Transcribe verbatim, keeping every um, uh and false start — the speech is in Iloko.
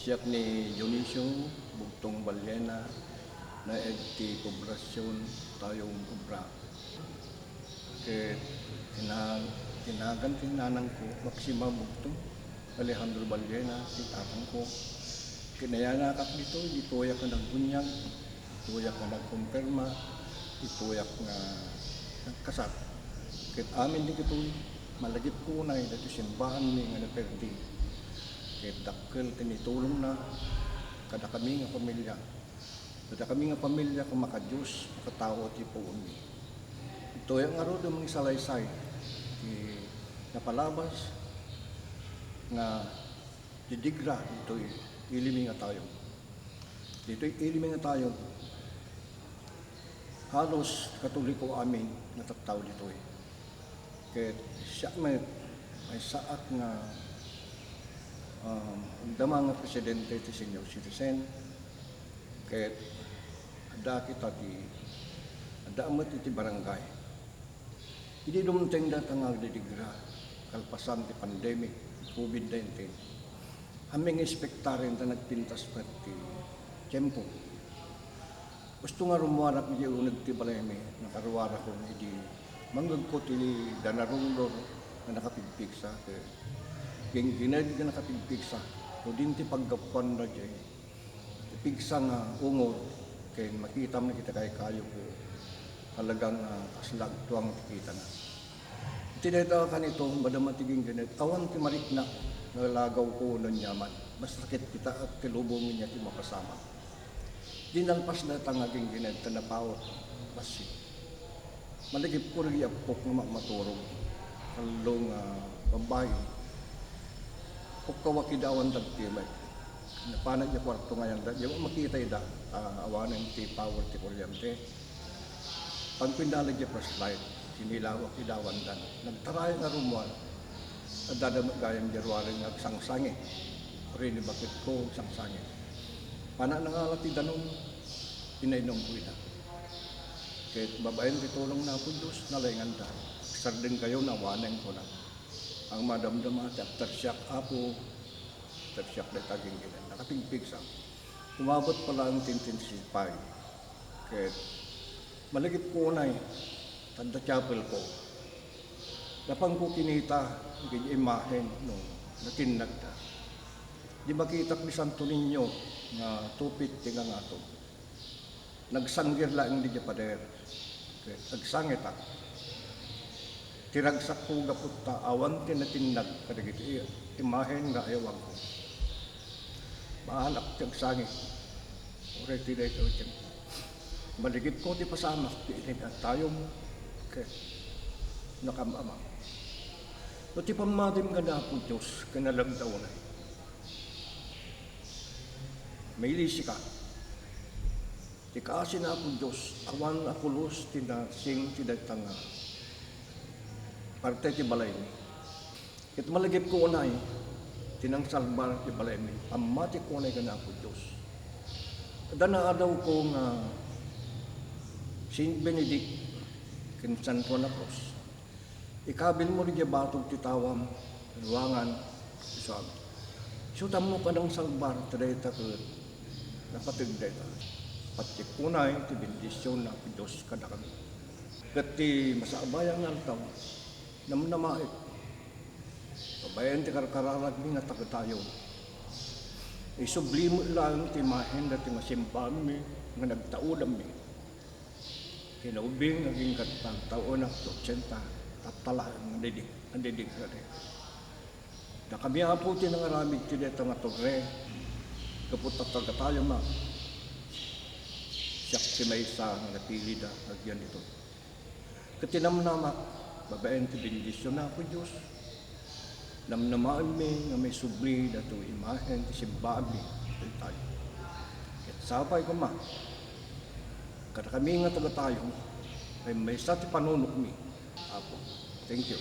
Siak ni Dionisio Bugtong Ballena, naed ti Poblacion Tayum, Obra. Ket ina-, inagan ti nanangko, Maxima Bugtong, Alejandro Ballena ti tatangko. Ket nayanakak ditoy, ditoyak nga nagbuniag, ditoyak nga nagkumpirma, ditoyak nga nagkasar. Ket amin dagitoy, malagipko unay dagiti simbaanmi nga naperdi. Ket dakkel ti nitulongna kadakami nga pamilia. Kadakami nga pamilia, kumakadios, makatao ti puonmi. Ditoyak ngarud a mangisalaysay ti napalabas nga didigra ditoy ilimi nga tayum. Ditoy ilimi nga tayum, halos Katoliko amin nga tattao ditoy. Ket siak met, maysaak nga, um, agdama nga presidente ti senior citizen. Ket adda kita ti, adda met iti barangay. Idi dumteng dayta nga agdidigra, kalpasan ti pandemic, covid nineteen, amin nga espektaren ta nagpintas met ti tiempo. Husto nga rummuarak idi uneg ti balaymi, nakaruarakon idi mangngegko ti danarungdor nga nakapigpigsa, ket ginggined nga nakapigpigsa, no din ti paggapuanda diay ti pigsa nga ungor, ken makitam dagiti kaykayko, talagang, ah, kasla agtuang ti kitana. Iti dayta a kanito, madama ti ginggined, awan ti mariknak nga lagawko wenno aniaman. Basta ket kita, agkalubong nia ti mapasamak. Di nalpas dayta nga ginggined ta napaut, bassit. Malagipko dagiti appok nga mammaturog. Tallo nga babbai. Pukkawak ida, awan dagiti met. Napanak idiay kuarto nga ayan da, di makita ida, ta awanen ti power ti kuryente. Pagpindala idiay flashlight, sinilawak ida, awan da. Nagtarayak nga rummuar. Adda da met gayam idiay ruar nga agsangsangit. Uray ni baketko, agsangsangit. Panak nangala ti danum, inainumko ida. Ket babaen ti tulong na Apo Dios, nalainganda. Agsardengkayo, awanen, kuna. Ang madamdama ti agtarsiak, Apo, agtarsiak dayta ginggined. Nakapigpigsa. Umabot pa laeng ti intensify. Ket malagipko unay, ta adda chapelko. Napanko kinita, iti imahen no natinnagda. Di makitak ni Santo Niño nga tupit ti ngangatom. Nagsanggir laeng daydi pader. Ket agsangitak. Ti ragsakko gapu ta awan ti natinnag kadagiti imahen nga ayawangko. Baalak ti agsangit. Uray ti daytoy ken malagipko ti pasamak ti inigantayom ket nakam-ama. No ti pammatim nga ni Apo Dios ken nalagda unay. Mailisika. Ti kaasi ni Apo Dios, awan a pulos ti nasing ti dayta nga parte ti balaymi. Ket malagipko unay ti nangsalbar ti balaymi, pammatik unay ken Apo Dios. Adda naadawko nga Saint Benedict ken San Juan a Cruz. Ikabilmo daydiay batog ti tawam, ruangan, isuam. Isu tammo kadang salbar ti dayta ket napateg dayta. Pattiek unay ti bendision na Apo Dios kadakami. Ket ti masabayang nga aldaw, namnamaek. Babaen ti karkararagmi nga taga-Tayo. Isubli met laeng ti imahen daytoy nga simbaanmi nga nagtaudammi. Kinaubing, agingga ti pantaonak ti otsenta, tatta laeng nga didik, nga didik, nga didik. Dakami, Apo, ti nangaramid ti dayta nga torre, gapu ta taga-Tayomak. Siak ti maysa nga napilida, agyan ditoy. Ket ti namnamak, babaen ti bendision na Apo Dios, namnamaenmi nga maisubli daytoy imahen ti simbaanmi ditoy Tayo. Ket sapay koma, kadakami nga taga-Tayo, maymaysa ti panunotmi, Apo. Thank you.